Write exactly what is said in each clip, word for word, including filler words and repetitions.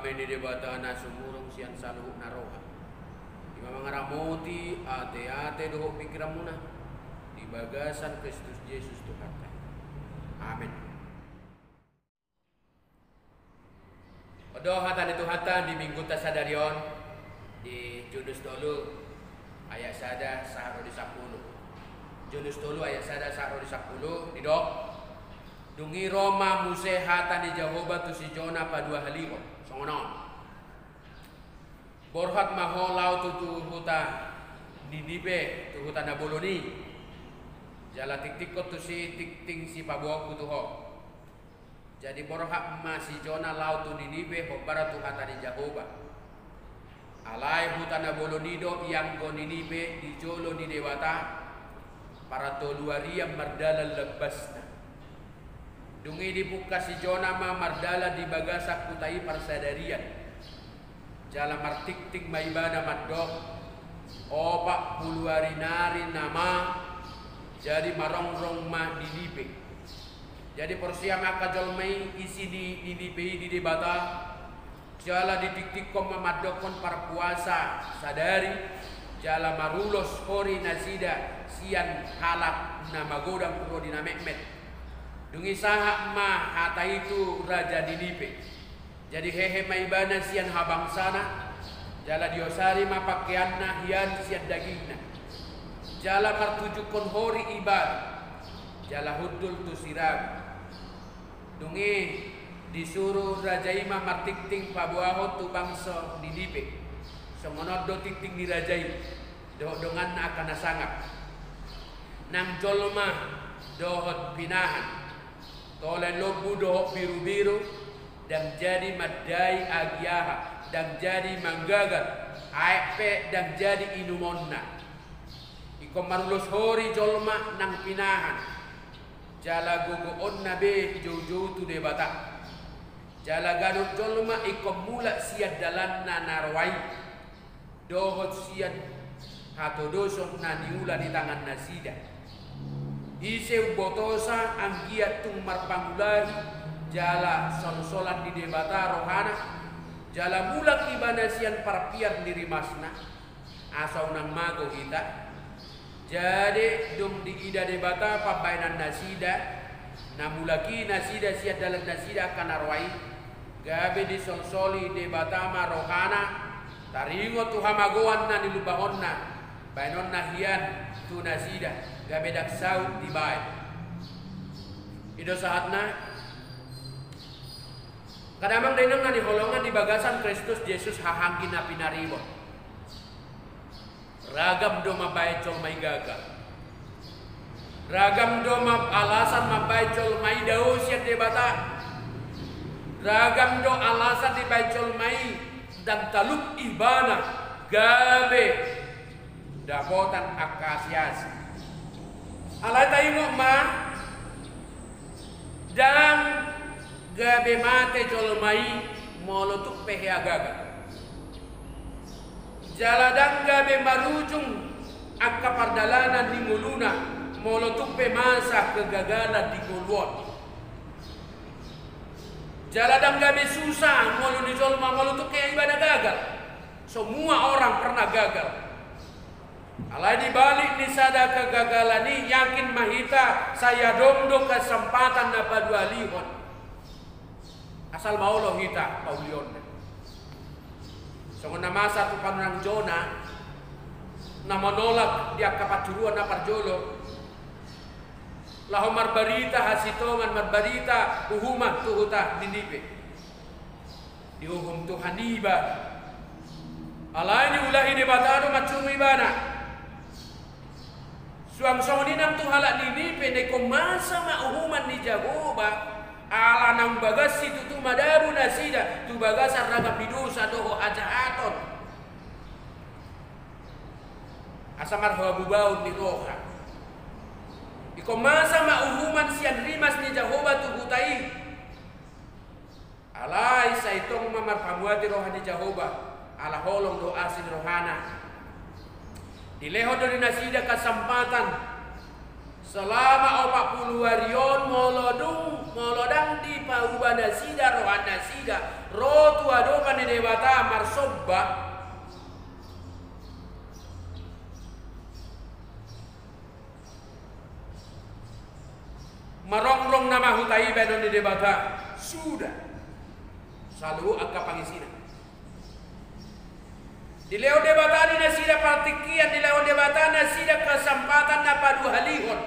Dame ni Debata na sumurung sian saluhut na roha, i ma mangaramoti ateate dohot pingkiranmuna di bagasan Kristus Jesus Tuhanta. Amen. On do hata ni Tuhanta di Minggunta sadari on, di Johannes tolu ayat sada sahat ro di sampulu. Johannes tolu ayat sada sahat ro di sampulu, didok: Dung i ro ma muse hata ni Jahowa tu si Jona paduahalihon, songon on: Borhat ma ho laho tu, tu huta Ninive, tu huta na bolon i, jala tingtingkon tusi tingting sipaboaonku tu ho. Jadi borhat ma si Jona laho tu Ninive hombar tu hata ni Jahowa. Alai huta na bolon i do ianggo Ninive di jolo ni Debata, paratolu arian mardalan lambasna. Dung i dipungka si Jona ma mardalan di bagasan huta i parsadarian. Jala martingting ma ibana mandok: Opat pulu ari nari nama, jadi marongrong ma Ninive. Jadi porsea ma angka jolma i isi ni Ninive i di Debata, jala ditingtingkon ma mandokkon parpuasa sadari, jala marulos hori nasida sian halak na magodang ro di na metmet. Dung i sahat ma hata i tu raja Ninive. Jadi hehe ma ibana sian habangsana, jala diosari ma pakeanna hian sian dagingna, jala martujungkon hori ibana, jala hundul tusi rabu. Dung i disuru raja i ma martingting paboahon tu bangso Ninive. Songon on do tingting ni raja i dohot donganna angka na sangap. Nang jolma dohot pinahan, tole lombu dohot birubiru, ndang jadi mandai agia aha, ndang jadi manggagar, aek pe ndang jadi inumonna. Ingkon marulos hori jolma nang pinahan, jala gogoonna be joujou tu Debata. Jala ganup jolma ingkon mulak sian dalanna na roa i, dohot sian hatodoson na niula ni tangannasida. Ise umbotosa anggiat tung marpangulahi jala solsolan di Debata rohana, jala mulak ibana sian parpiar ni rimasna, asa unang mago hita. Jadi dung diida Debata pambahenannasida, na mulak i nasida sian dalannasida angka na roa i, gabe disolsoli Debata ma rohana, taringot tu hamagoan na nilumbahonna, bahenonna hian tu nasida, gabe ndang saut dibahen. I do sahatna. Angka damang dainang na hinaholongan di bagasan Kristus Jesus haha anggi na pinaribot. Ragam do mambahen jolma i gagal. Ragam do ma-, alasan mambahen jolma i dao sian Debata. Ragam do alasan dibahen jolma i ndang talup ibana gabe dapotan angka asiasi. Alai taingot ma, ndang gabe mate jolma i molo tung pe hea gagal. Jala ndang gabe marujung angka pardalanan ni ngoluna molo tung pe masa kegagalan di ngolu on. Jala ndang gabe susah ngolu ni jolma molo tung pe ibana gagal. Semua orang pernah gagal. Alai di balik ni sada kegagalan i, yakin ma hita sai adong do kesempatan na paduahalihon. Asal ma olo hita paulionna. Songon na masa tu panurirang Jona, na manolak di angka pansuruan na parjolo, laho marbarita hasintongan, marbarita uhuman tu huta Ninive. Diuhum Tuhan ibana. Alai diulahi Debata do mansuru ibana. Suang songon i nang tu halak Ninive, na ingkon masa ma uhuman ni Jahowa, ala naung bagas situtu madabu nasida tu bagasan ragam ni dosa dohot hajahaton. Asa marhamubaon ni roha. Ingkon masa ma uhuman sian rimas ni Jahowa tu huta i. Alai sai tong ma marpamuati roha ni Jahowa, ala holong do asi ni rohana. Dilehon do di nasida kesempatan selama opat pulu ari on, molo dung Molo ndang dipauba nasida rohanasida ro tu adopan ni Debata marsomba, marongrong nama huta i baenon ni Debata. Suda. Saluhut angka pangisina. Dilehon Debata di nasida partingkian, dilehon Debata nasida kesempatan na paduahalihon.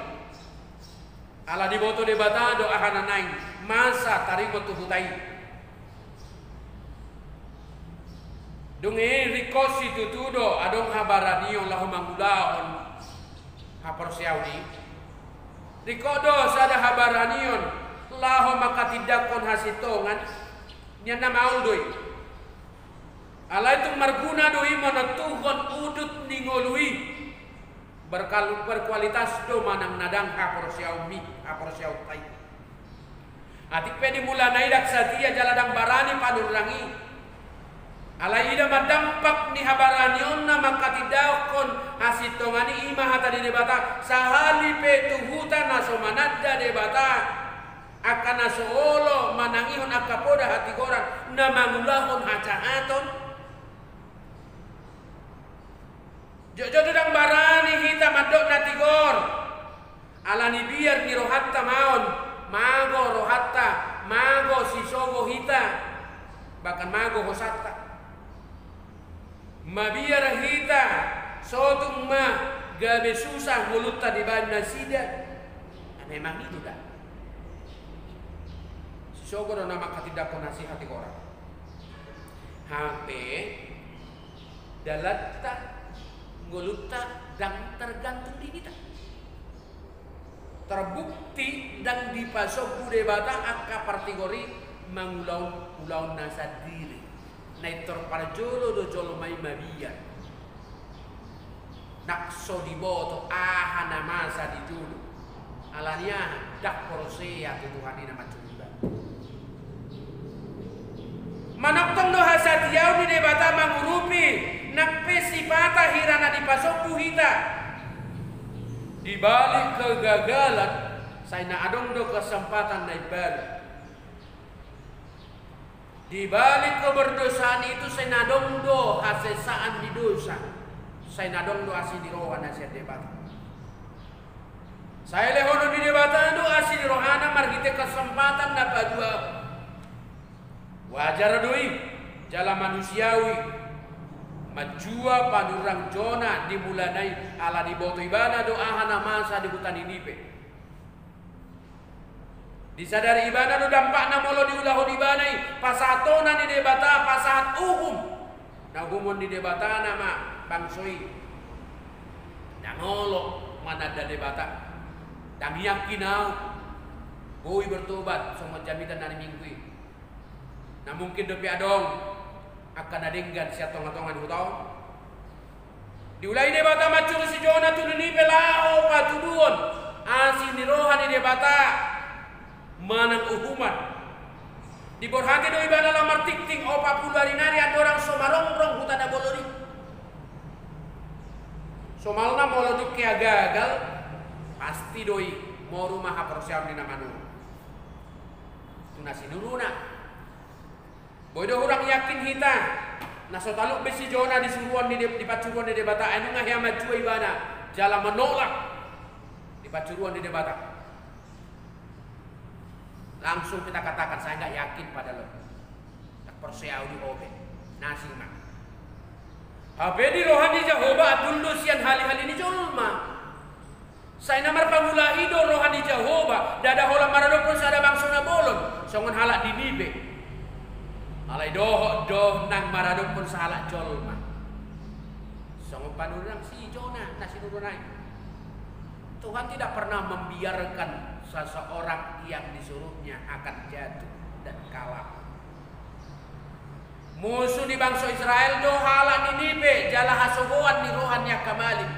Ala diboto Debata do aha na naeng masa taringot tu huta i. Dung i ringkot situtu do adong habaranion laho mangulahon haporseaon i. Ringkot do sada habaranion laho mangkatindangkon hasintongan. Nian na maol do i. Alai tung marguna do i manontuhon udut ni ngolu i. Berkal-, berkualitas do manang na ndang haporseaonmi, haporseaonta i. Atik pe di mulana i ndang satia jala ndang barani panurirang i. Alai ida ma dampak ni habaranionna mangkatindangkon hasintongan i, i ma hata ni Debata, sahali pe tu huta na so mananda Debata. Angka na so olo manangihon angka poda hatigoran na mangulahon hajahaton. Jotjot do ndang barani hita mandok na tigor. Ala ni biar ni rohanta ma on, mago rohanta, mago sisogo hita, bahkan mago hosanta. Mabiar hita, sotung ma gabe susah ngolunta dibaen nasida. Nah, memang itu da. Sisogo do na mangkatindangkon hatigoran. Hape dalanta, ngolunta ndang tergantung di hita. Terbukti ndang dipasombu Debata angka partigor i mangulahon ulaonna sandiri. Naeng tor parjolo do jolma i mabiar. Ndang so diboto aha na masa di jolo. Ala ni aha? Ndang porsea tu Tuhan i na mansuru iba. Manongtong do hasatiaon ni Debata mangurupi nang pe sipata hira na dipasombu hita. Di balik kegagalan, sai na adong do kesempatan na imbaru. Di balik keberdosaan itu, sai na adong do hasesaan ni dosa. Sai na adong do asi ni roha na sian Debata. Sai lehonon ni Debata do asi ni rohana marhite kesempatan na paduahon. Wajar do i, jala manusiawi. Manjua panurirang Jona di mulana i ala diboto ibana do aha na masa di huta Ninive. Disadari ibana do dampakna molo diulahon ibana i, pasahatonna ni Debata, pasahat uhum. Na uhumon ni Debata nama bangso i. Ndang olo mananda Debata. Ndang yakin au boi bertobat songon jamita na di minggu i. Na mungkin dope adong angka na denggan sian tongatonga ni huta on. Diulahon Debata mansuru si Jona tu Ninive laho patuduhon asi ni roha ni Debata manang uhuman. Diborhati do ibana laho martingting opat pulu ari nari andorang so marongrong huta na bolon i. Somalna molo dung hea gagal, pasti do i moru ma haporseaon ni na manuru tu na sinuruna. Boi do hurang yakin hita, na so talup be si Jona di suruon ni De-, di pansuruon ni Debata, ai nunga hea manjua ibana, jala menolak di pansuruon ni Debata. Langsung kita katakan, saya nggak yakin pada lo. Tak porsea au di ho be. Na asing ma. Hape di roha ni Jahowa andul do sian halihali ni jolma. Sai na marpangulahi do roha ni Jahowa, ndada holan maradophon sada bangso na bolon, songon halak Ninive. Alai dohot do nang maradophon sahalak jolma. Songon panurirang si Jona na sinuruna i. Tuhan tidak pernah membiarkan seseorang yang disuruhnya akan jatuh dan kalah. Musu ni bangso Israel do halak Ninive jala hasogoan ni roha ni angka malim.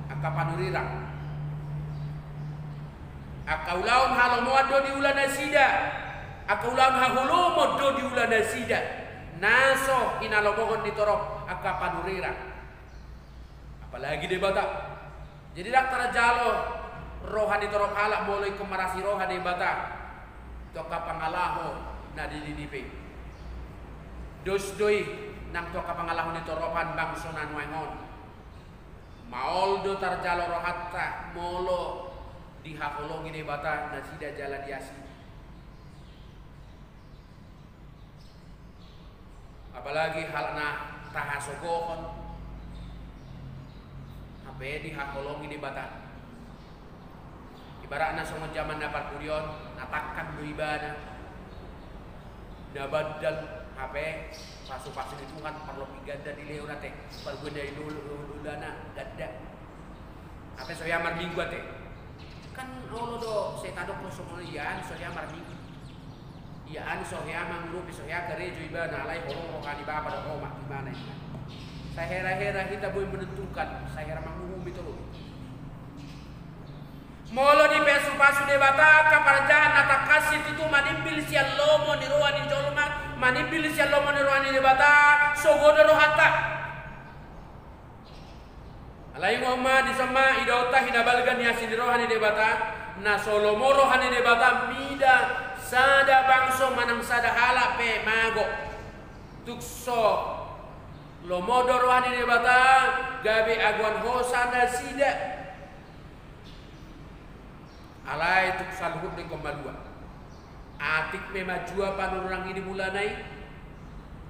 Angka panurirang. Angka ulaon halomoan do diula nasida. Angka ulaon haholomon do diula nasida. Na so hinalomohon ni torop angka panurirang. Apalagi Debata. Jadi ndang tarjalo Roha ni torop halak molo ingkon marasi roha Debata tu angka pangalaho na di Ninive. Dos do i nang tu angka pangalaho ni toropan bangso na nuaeng on. Maol do tarjalo rohanta molo dihaholongi Debata nasida jala diasi. Apalagi halak na tahasogohon, hape dihaholongi Debata. Ibaratna songon jaman na parpudi on, na tangkang do ibana, na bandal, hape pasupasu ni Tuhan parlopi ganda dilehon ate, parganda i dolo, dolo, dolana ganda. Hape so hea marminggu ate. Kan olo do, sai tadok do songon i, ia an so hea marminggu. Ia an so hea mangurupi, so hea karejo ibana, alai holong roha ni bapa dohot omak ibana, ibana. Sai hera-hera hita boi menentukan, sai hera manguhumi tolu. Molo dipasupasu Debata angka parjahat na tangkas situtu manimbil sian lomo ni roha ni jolma, manimbil sian lomo ni roha ni Debata, sogo do rohanta. Alai on ma, dison ma idaonta hinabalga ni asi ni roha ni Debata, na so lomo roha ni Debata mida sada bangso manang sada halak pe mago. Tung so lomo do roha ni Debata, gabe agoan hosa nasida. Alai tung saluhut do ingkon malua. Atik pe manjua panurangi di mulana i,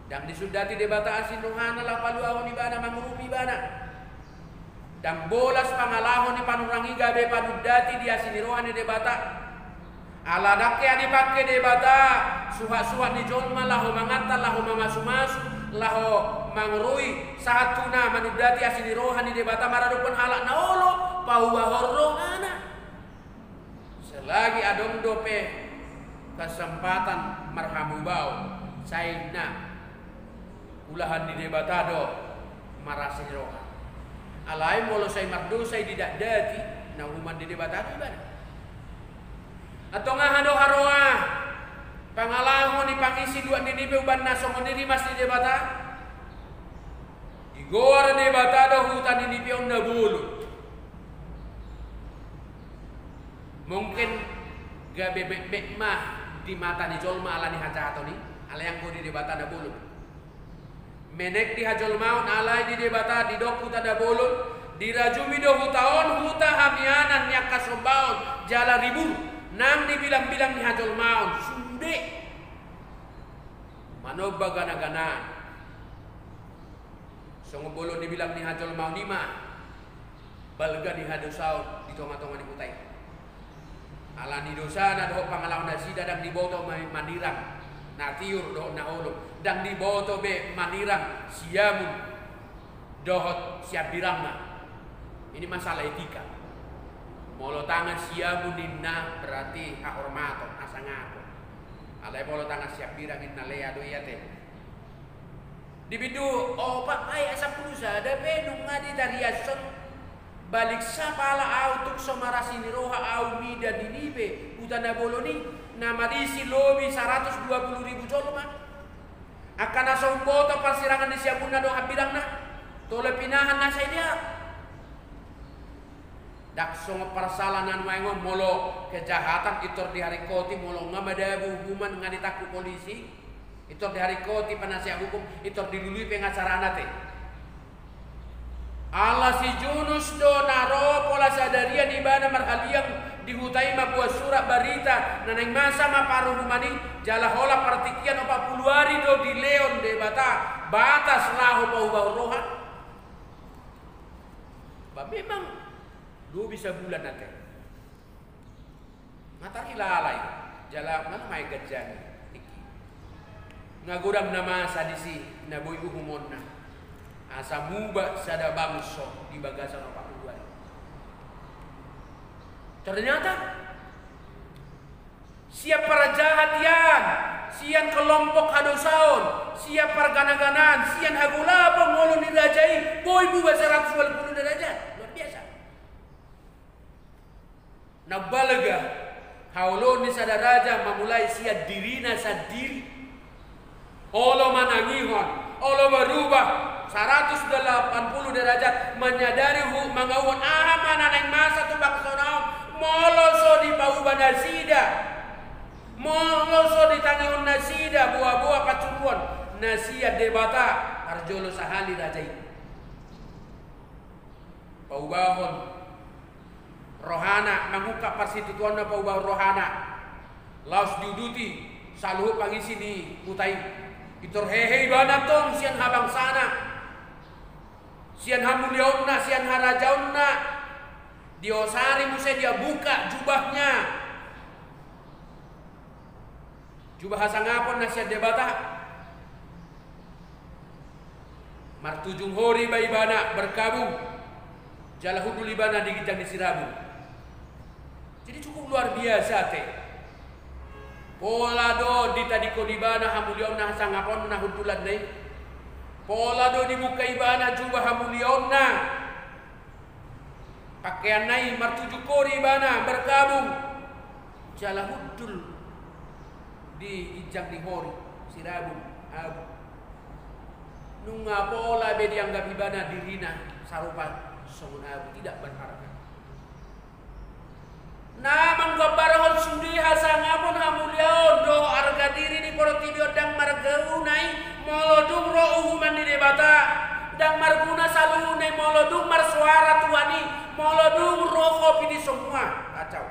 ndang disundati Debata asi ni rohana laho paluahon ibana mangurupi ibana. Ndang bolas pangalaho ni panurangi gabe panundati di asi ni roha ni Debata. Ala ndang hea dipangke Debata suhat-suhat ni jolma laho mangantar, laho mamasumasu, laho mangarui, sahat tu na manundati asi ni roha ni Debata maradophon halak na olo paubahon rohana. Selagi adong dope kesempatan marhamubaon, sai na ulahan ni Debata do marasi roha. Alai molo sai mardosa i, didakdaki, na uhuman ni Debata do ibana. Antong aha do haroa pangalaho ni pangisi luat Ninive umbahen na songon i rimas ni Debata? Digoar Debata do huta Ninive on na bolon. Mungkin gabe metmet ma di mata ni jolma ala ni hajahaton i, alai anggo di Debata na bolon. Menek di hajolmaon, alai di Debata didok huta na bolon. Dirajumi do huta on huta hamianan ni angka sombaon jala ribur, nang di bilangbilang ni hajolmaon sude manomba ganaganaan. Songon bolon di bilang ni hajolmaon i ma balga ni hadosaon di tongatonga ni huta i. Ala ni dosana dohot pangalaho nasida, ndang diboto ma-, manirang na tiur dohot na holom, ndang diboto be manirang siamun dohot siambirangna. Ini masalah etika. Molo tangan siamun ninna berarti hahormaton, hasangapon. Alai molo tangan siambirang ninna, lea do i ate. Di bindu opat ayat sampulu sada pe nunga ditariashon, baliksa pala ahu tung so marasi ni roha ahu mida Ninive, huta na bolon i, na marisi lobi saratus dua pulu ribu jolma. Angka na so umboto parsirangan ni siamunna dohot hambirangna, tole pinahan na sai dia. Ndang songon parsala na nuaeng on, molo kejahatan intor diharingkoti, molo nga madabu uhuman nga ditangkup polisi, intor diharingkoti penasehat hukum, intor dilului pe nga carana ate. Ala si Junus do na ro pola sadarian ibana marhaliang di huta i mamboan surat barita, na naeng masa ma paruhuman i, jala holan partingkian opat pulu ari do dilehon Debata batas laho paubahon roha. Ba memang lobi sabulan ate. Nga tarhilala i, jala nga maen ganjang i tingki. Nga godang na masa disi na boi uhumonna, asa muba sada bangso di bagasan opat pulu ari. Ternyata sian parjahat i an, sian kelompok hadosaon, sian parganaganaan, sian hagolapon ngolu ni raja i boi muba saratus ualu pulu derajat. Luar biasa. Na balga haoloan ni sada raja mamulai sian dirina sandiri. Olo manangihon, olo berubah saratus delapan pulu derajat, menyadari hu-, mangauhon aha ma na naeng masa tu bangsona on, Molo so dipauba nasida, molo so ditangihon nasida boa-boa pansuruon na sian Debata, parjolo sahali raja i paubahon rohana, mangungkap parsitutuonna, paubahon rohana, laos diuduti saluhut pangisi ni huta i. Pintor hehe ibana tong sian habangsana, sian hamuliaonna, sian harajaonna. Diosari muse, dia buka jubahnya, jubah hasangapon na sian Debata. Martujung hori ma ibana berkabung, jala hundul ibana di ginjang ni si Rabung. Jadi cukup luar biasa ate. Pola do ditadingkon ibana hamuliaonna, hasangaponna, hundulanna i. Pola do dibuka ibana jubah hamuliaonna, pakkeanna i, martujung hori ibana berkabung, jala hundul di ginjang ni hori si Rabung, abu. Nunga pola be dianggap ibana dirina sarupa songon abu, tidak berharga. Na manggambarhon sude hasangapon, hamuliaon dohot arga diri di portibi on ndang marguna i molo dung ro uhuman ni Debata. Ndang marguna saluhutna i molo dung marsoara Tuhan i, molo dung ro ho pidi somua. Kacau.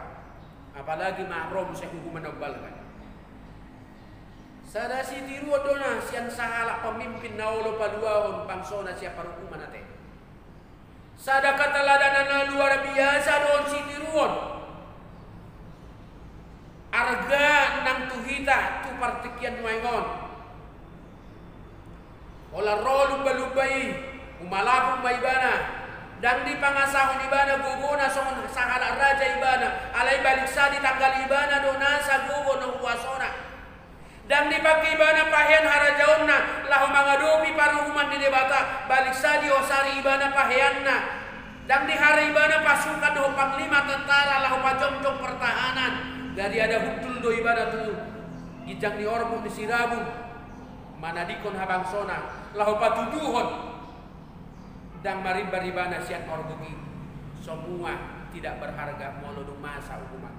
Apalagi ma ro muse uhuman na umbalga. Sada sitiruon do na sian sahalak pemimpin na olo paluahon bangsona sian parhukuman ate. Sada keteladanan na luar biasa do on sitiruon. Arga nang tu hita tu partingkian nuaeng on. Holan ro lumba-lumba i, humalapung ma ibana. Ndang dipangasahon ibana gogona songon sahalak raja ibana, alai baliksa ditanggali ibana do nasa gogo na huasona. Ndang dipangke ibana pahean harajaonna laho mangadopi paruhuman ni Debata, baliksa diosari ibana paheanna. Ndang dihara ibana pasukan dohot panglima tentara laho pajongjong pertahanan. Gariada hundul do ibana tu ginjang ni orbuk ni si Rabung, manadingkon habangsona laho patuduhon ndang marimbar ibana sian orbuk i. Somua tidak berharga molo dung masa uhuman.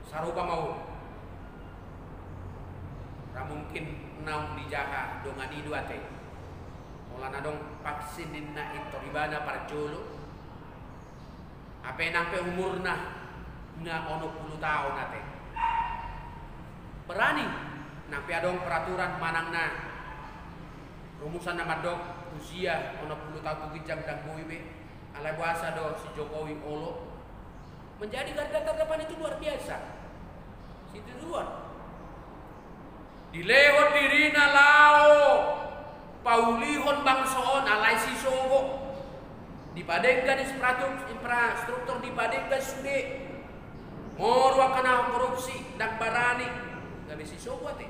Sarupa ma on. Ra mungkin naung dijaha dongan i do ate. Molo na adong vaksin ninna, pintor ibana parjolo. Hape nang pe umurna nga onom pulu taon ate. Berani. Nang pe adong peraturan manang na rumusan na mandok usia onom pulu taon tu ginjang ndang boi be. Alai boasa do si Jokowi olo? Menjadi garda terdepan itu luar biasa. Sitiruon. Dilehon dirina laho paulihon bangso on, alai sisogo. Dipadenggan infrastruktur, infrastruktur dipadenggan sude. Moru angka na korupsi, ndang barani. Gabe sisogo ate.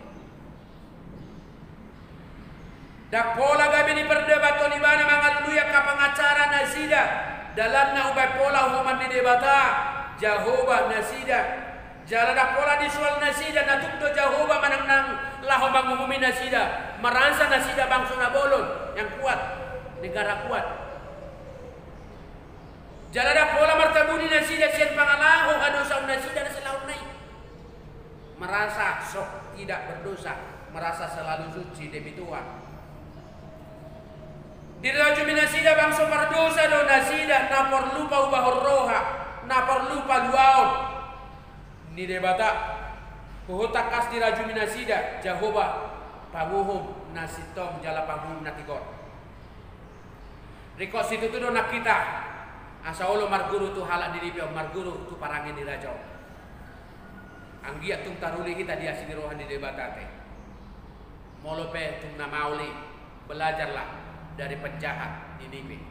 Ndang pola gabe diperdebathon ibana mangalului angka pengacara nasida, dalanna umbahen pola uhuman ni Debata, Jahowa nasida. Jala ndang pola disoal nasida na tuk do Jahowa manang nang laho manguhumi nasida, merasa nasida bangso na bolon, yang kuat, negara kuat. Jala ndang pola martabuni nasida sian pangalaho hadosaon nasida na salaon na i. Merasa sok tidak berdosa, merasa selalu suci demi Tuhan. Dirajumi nasida bangso pardosa do nasida, na porlu paubahon roha, na porlu paluaon ni Debata. Huhut tangkas dirajumi nasida, Jahowa panguhum na sintong jala panguhum na tigor. Ringkot situtu do nang hita, asa olo marguru tu halak Ninive on, marguru tu parange ni raja on. Anggiat tung taruli hita di asi ni roha ni Debata ate. Molo pe tung na maol i, belajarlah dari penjahat Ninive.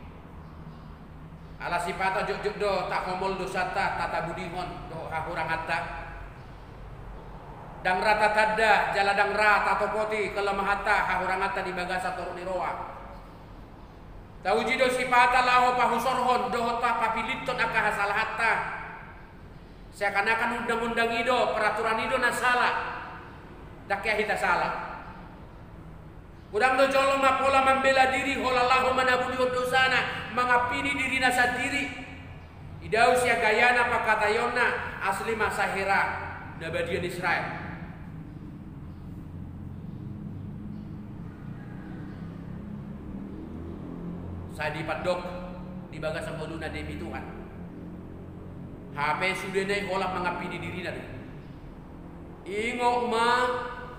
Ala sipata jotjot do tahomol dosanta, tatabudihon dohot hahuranganta. Ndang ra tatanda jala ndang ra tatopoti kelemahanta, hahuranganta di bagasan torop ni roha. Tauji do sipata laho pahusorhon dohot papilithon angka hasalahanta. Seakan-akan undang-undang i do, peraturan i do na sala. Ndang hea hita sala. Godang do jolma pola mambela diri holan laho manabunihon dosana, mangampini dirina sandiri. Idaon sian gayana pangkataionna, asli ma sahera na badia ni Israel. Sai dipandok di bagasan ngoluna demi Tuhan. Hape sudena i holan mangampini dirina do. Ingot ma,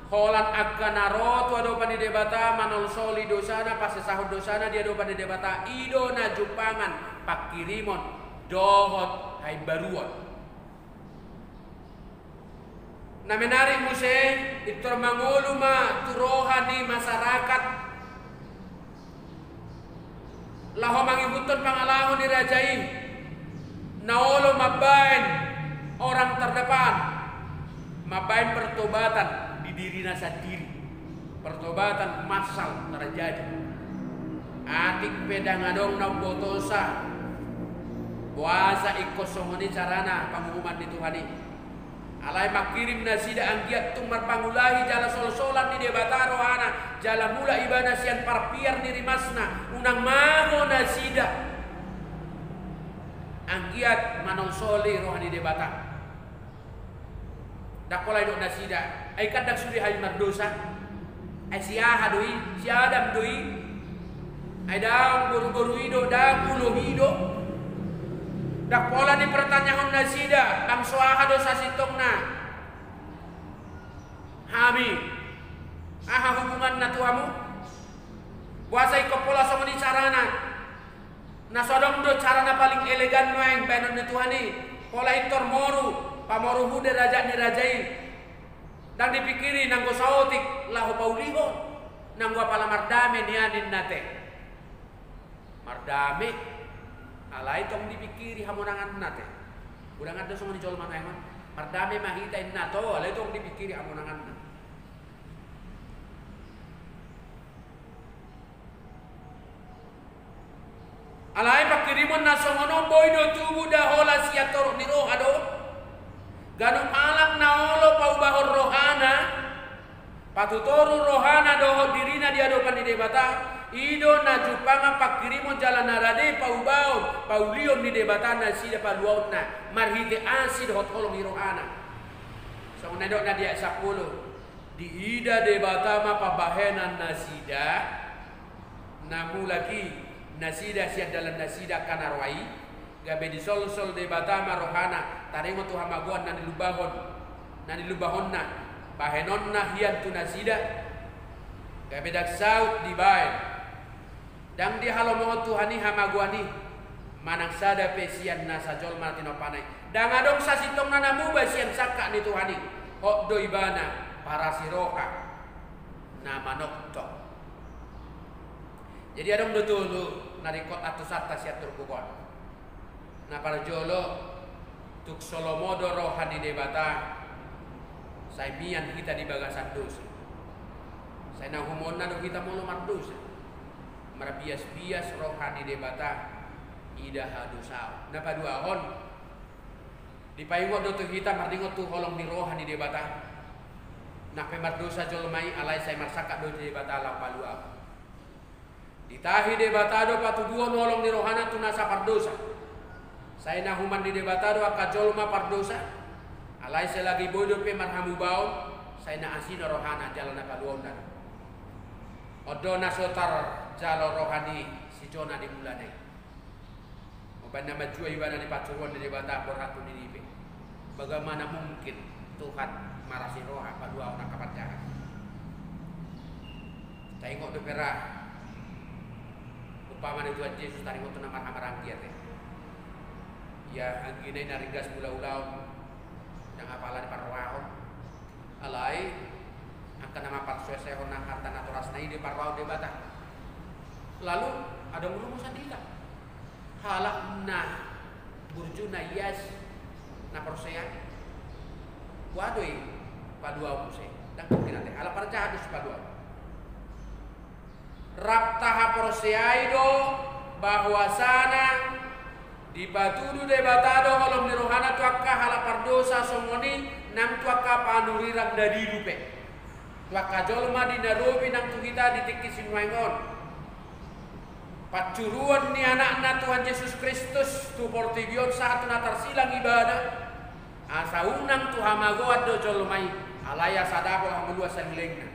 holan angka na ro tu adopan ni Debata manolsoli dosana, pasesahon dosana di adopan ni Debata, i do na jumpangan pangkirimon dohot haimbaruon. Na menarik muse, pintor mangolu ma tu roha ni masyarakat laho mangihuthon pangalaho ni raja i, na olo mambaen orang terdepan, mambaen pertobatan di dirina sandiri. Pertobatan massal terjadi. Atik pe ndang adong na umbotosa boasa ingkon songon i carana panguhuman ni Tuhan i. Alai mangkirim nasida anggiat tung marpangulahi jala solsolan ni Debata rohana, jala mulak ibana sian parpiar ni rimasna, unang mago nasida. Anggiat manolsoli roha ni Debata. Ndang pola didok nasida, ai kan ndang sude hami mardosa. Ai si aha do i, si Adam do i. Ai ndang boruboru i do, ndang ulo i do. Ndang pola dipertanyahon nasida, bangso aha do sasintongna hami. Aha hubunganna tu hamu? Boasa ingkon pola songon i carana? Na so adong do cara na paling elegan nuaeng baenon ni Tuhan i, pola pintor moru, pamoruhon dirajak ni raja i. Ndang dipingkiri nanggo saotik laho paulihon, nanggo apala mardame nian ninna te. Mardame, alai tong dipingkiri hamonanganna te. Godang do songon i jolma nuaeng on. Mardame ma hita ninna to, alai tong dipingkiri hamonanganna. Alai pangkirimon na songon on boi do tubu, nda holan sian torop ni roha do. Ganup halak na olo paubahon rohana, patutoru rohana dohot dirina di adopan ni Debata, i do na jumpangan pangkirimon jala na rade paubaon, paulihon ni Debata nasida paluaonna marhite asi dohot holong ni rohana. Songon na nidokna di ayat sampulu. Diida Debata ma pambahenan nasida, na mulak i nasida sian dalan nasida angka na roa i, gabe disolsol Debata ma rohana, taringot tu hamagoan na nilumbahon, na nilumbahonna, bahenonna hian tu nasida, gabe ndang saut dibaen. Ndang dihalomohon Tuhan i hamagoan i manang sada pe sian nasa jolma na tinompana i. Ndang adong sasintongna na muba sian sangkap ni Tuhan i. Hot do ibana parasi roha na manongtong. Jadi adong do tolu na ringkot antusanta sian turpuk on. Na parjolo, tung so lomo do roha ni Debata, sai mian hita di bagasan dosa. Sai na humonna do hita molo mardosa. Marbiasbias roha ni Debata, ida hadosaon. Na paduahon, dipaingot do tu hita marningot tu holong ni roha ni Debata. Nang pe mardosa jolma i, alai sai marsangkap do Debata laho paluahon. Ditahi Debata do patuduhon holong ni rohana tu nasa pardosa. Sai na human ni Debata do angka jolma pardosa, alai selagi boi dope marhamubaon, sai na asi na rohana jala na paluaonna do. On do na so tarjalo roha ni si Jona di mulana i. Umbaen na manjua ibana di pansuruan ni Debata borhat tu Ninive. Bagaimana mungkin Tuhan marasi roha paluahon angka parjahat? Taingot dope ra umpama ni Tuhan Jesus, taringot tu na marhamaranggi ate. Ia anggina i na ringgas mangula ulaon, ndang apala diparrohahon. Alai angka na mamparsoesehon na harta natorasna i diparrohahon Debata. Lalu adong rumusan di hita. Halak na burju, na ias, na porsea, boha do i paluaon muse? Ndang mungkin ate, halak parjahat do sipaluaon. Rap tahaporseai do bahwasana dipatudu Debata do holong ni rohana tu angka halak pardosa songon i nang tu angka panurirang na dilu pe. Tu angka jolma di na lobi nang tu hita di tingki sinuaeng on. Pansuruon ni Anakna Tuhan Jesus Kristus tu portibi on sahat tu na tarsilang Ibana, asa unang tu hamagoan do jolma i, alai asa dapot hangoluan sahilengna.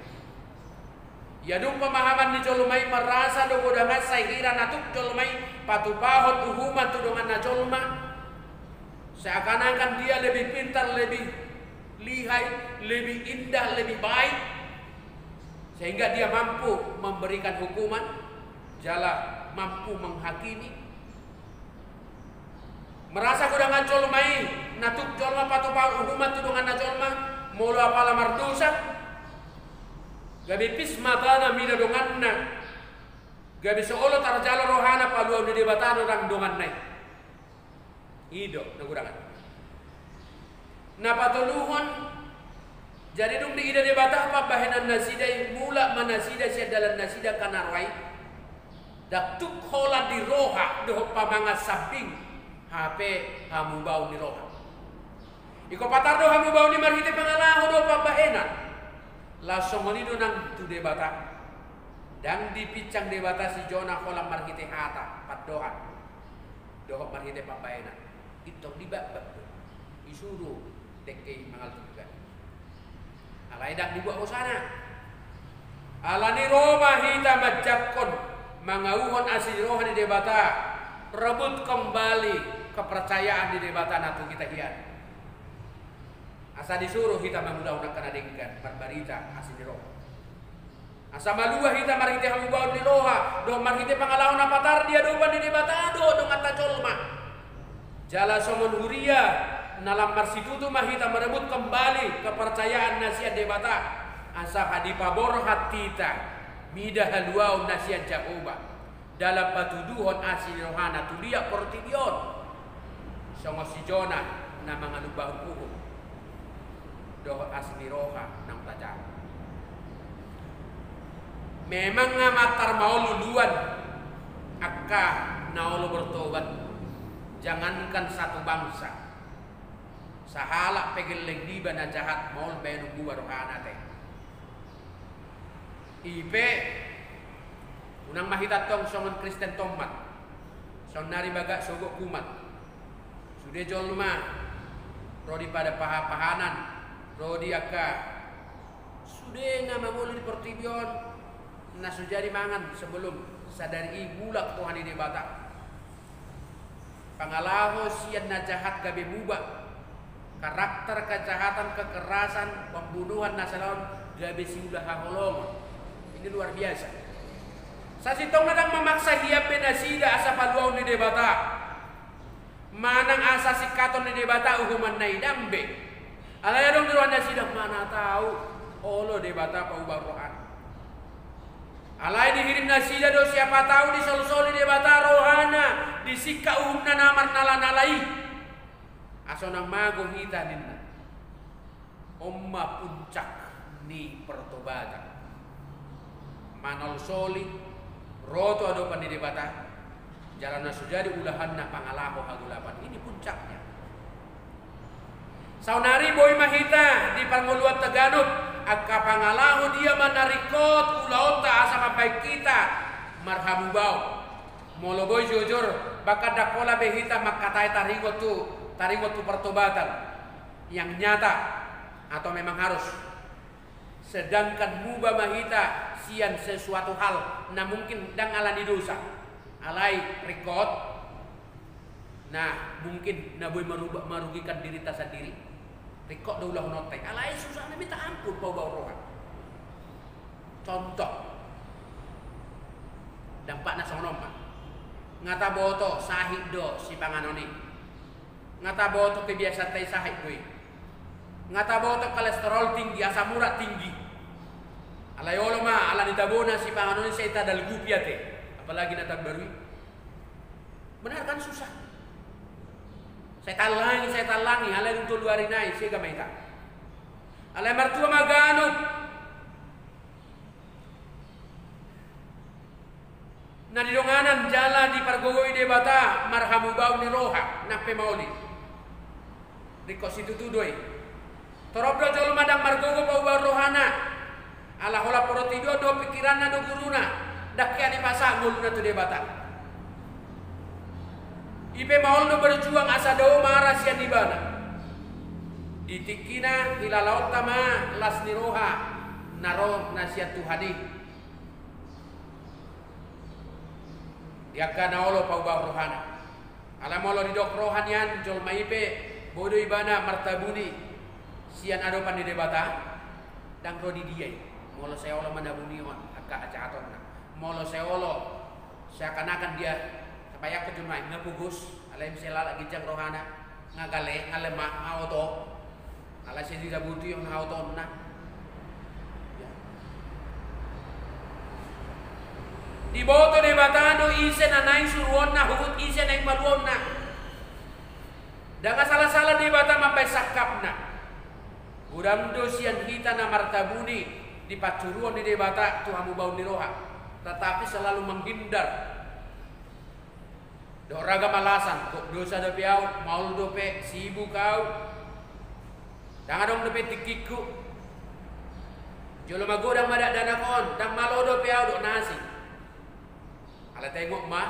Ia dung pemahaman ni jolma i marasa do godang an sai hira na tuk jolma i patupahon uhuman tu donganna jolma, seakan-akan dia lebih pintar, lebih lihai, lebih indah, lebih baik, sehingga dia mampu memberikan hukuman, jala mampu menghakimi. Merasa godang an jolma i, na tuk jolma patupahon uhuman tu donganna jolma, molo apala mardosa, gabe pis matana mida donganna, gabe so olo tarjalo rohana paluaon ni Debata do nang donganna i. I do na godang an. Na patoluhon, jadi dung diida Debata pambahenan nasida i, mulak ma nasida sian dalan nasida angka na roa i, ndang tuk holan di roha dohot pamangan sambing, hape hamubaon ni roha. Ingkon patar do hamubaon i marhite pangalaho dohot pambahenan. Laos songon i do nang tu Debata. Ndang dipinsang Debata si Jona holan marhite hata pandohan dohot marhite pambahenan. Intong dibakbak do, disuru dengke i mangaltuk i. Alai ndang dibuat hosana. Alani ro ma hita manjangkon, mangauhon asi ni roha ni Debata, rebut kembali kepercayaan di Debata na tu hita hian. Asa disuru hita mangulahon angka na denggan, marbarita asi ni roha. Asa malua hita marhite hamubaon ni roha dohot marhite pangalaho na patar di adopan ni Debata dohot donganta jolma. Jala songon huria na lam marsitutu ma hita marebut kembali kepercayaan na sian Debata, asa dipaborhat hita mida haluaon na sian Jahowa dalan patuduhon asi ni rohana tu liat portibi on. Songon si Jona na mangalumbahon uhum dohot asi ni roha naung tajalo. Memang nga mantar maol luluan angka na olo bertobat, jangankan satu bangsa, sahalak pe gelleng niba na jahat maol baenon muba rohana ate. I pe, unang ma hita tong songon Kristen tommat, saonnari bagak sogot kumat. Sude jolma ro di pada paha-, pahanan, ro di angka sude na mangolu di portibi on, na so jadi mangan sebelum sadari i mulak tu roha ni Debata. Pangalaho sian na jahat gabe muba, karakter kejahatan, kekerasan, pembunuhan na salaon gabe siula haholongon. Ini luar biasa. Sasintongna ndang mamaksa hian be nasida asa paluaon ni Debata, manang asa singkaton ni Debata uhumanna i, ndang be. Alai adong di roha nasida, mana tahu olo Debata paubahon rohana. Alai dihirim nasida do, siapa tahu disolsoli Debata rohana, disingkat uhumna na marnala-nala i. Asa unang mago hita ninna. On ma puncak ni pertobatan. Manolsoli, ro tu adopan ni Debata, jala na so jadi ulahanna pangalaho hagolapan. Ini puncaknya. Saonnari boi ma hita di parngoluanta ganup, angka pangalaho dia ma na ringkot ulaonta asa mambahen hita marhamubaon. Molo boi jujur, bahkan ndang pola be hita mangkatai taringot tu, taringot tu pertobatan yang nyata atau memang harus. Sedangkan muba ma hita sian sesuatu hal na mungkin ndang alani dosa, alai ringkot, na mungkin na boi maruba-, marugikan dirinta sandiri, ringkot do ulahononta i, alai susah na minta ampun paubahon roha. Contoh, dampakna songon on ma. Nga taboto sahit do sipanganon i. Nga taboto kebiasaanta i sahit do i. Nga taboto kolesterol tinggi, asam urat tinggi. Alai olo ma, alani tabona sipanganon i sai tadalgupi ate. Apalagi na tarbaru i. Benar kan, susah. Sai tallangi, sai tallangi, alai dung tolu ari nai, sega ma hita. Alai martua ma ganup na didonganan jala dipargogoi Debata marhamubaon ni roha, nang pe maol i. Ringkot situtu do i. Torop do jolma ndang margogo paubahon rohana. Ndang hea dipasahat ngoluna tu Debata. I pe maol do berjuang asa dao mara sian ibana. Di tingkina hilalaonta ma las ni roha na ro na sian Tuhan i. Di angka na olo paubahon rohana. Ala molo didok roha nian jolma i pe, boi do ibana martabuni sian adopan ni Debata, ndang ro di dia i. Molo sai olo manabunihon angka hajahatonna, molo sai olo seakan-akan dia, sampai angka jolma i nga pogos, alai muse lala ginjang rohana, nga gale, nga lemak, nga oto. Ala sai didabuti on haotonna. Ya. Diboto Debata do ise na naeng suruonna, huhut ise naeng paluonna. Ndang sala-sala Debata mambaen sangkapna. Godang do sian hita na martabuni di pansuruon ni Debata tu hamubaon ni roha, tetapi selalu menghindar. Dohot ragam alasan, gok dosa dope au, maol dope, sibuk au, ndang adong dope tingkingku. Jolo magodang ma dakdanak on, ndang malo dope au, dok na asing. Alai taingot ma,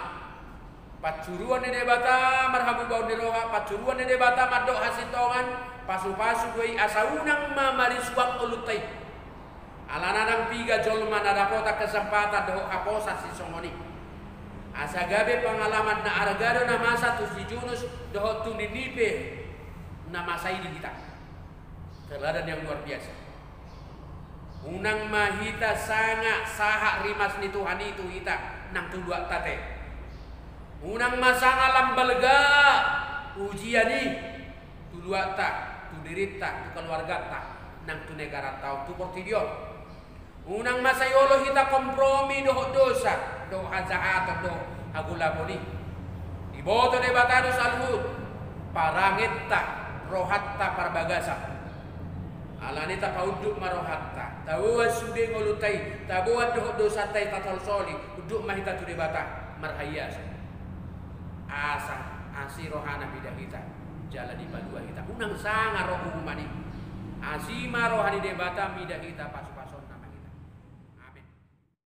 pansuruon ni Debata marhamubaon ni roha, pansuruon ni Debata mandok hasintongan, pasu-pasu do i asa unang ma marisuang ngolunta i. Alana ndang piga jolma na dapotan kesempatan dohot haposan sisongon i. Asa gabe pengalaman na arga do na masa tu si Junus dohot tu Ninive na masa i di hita. Teladan yang luar biasa. Unang ma hita sanga sahat rimas ni Tuhan i tu hita nang tu luatta te. Unang ma sanga lam balga ujian i tu luatta, tu dirinta, tu keluarganta, nang tu negaranta on, tu portibi on. Unang ma sai olo hita kompromi dohot dosa, dohot hajahaton, dohot hagolapon i. Diboto Debata do saluhut, parangenta, rohanta, parbagasan. Alani i tapaunduk ma rohanta, taboan sude ngolunta i, taboan dohot dosanta i, tasolsoli, unduk ma hita tu Debata marhaiason. Asa asi rohana mida hita, jala dipalua hita. Unang sanga ro uhuman i. Asi ma roha ni Debata mida hita pasu-pasu.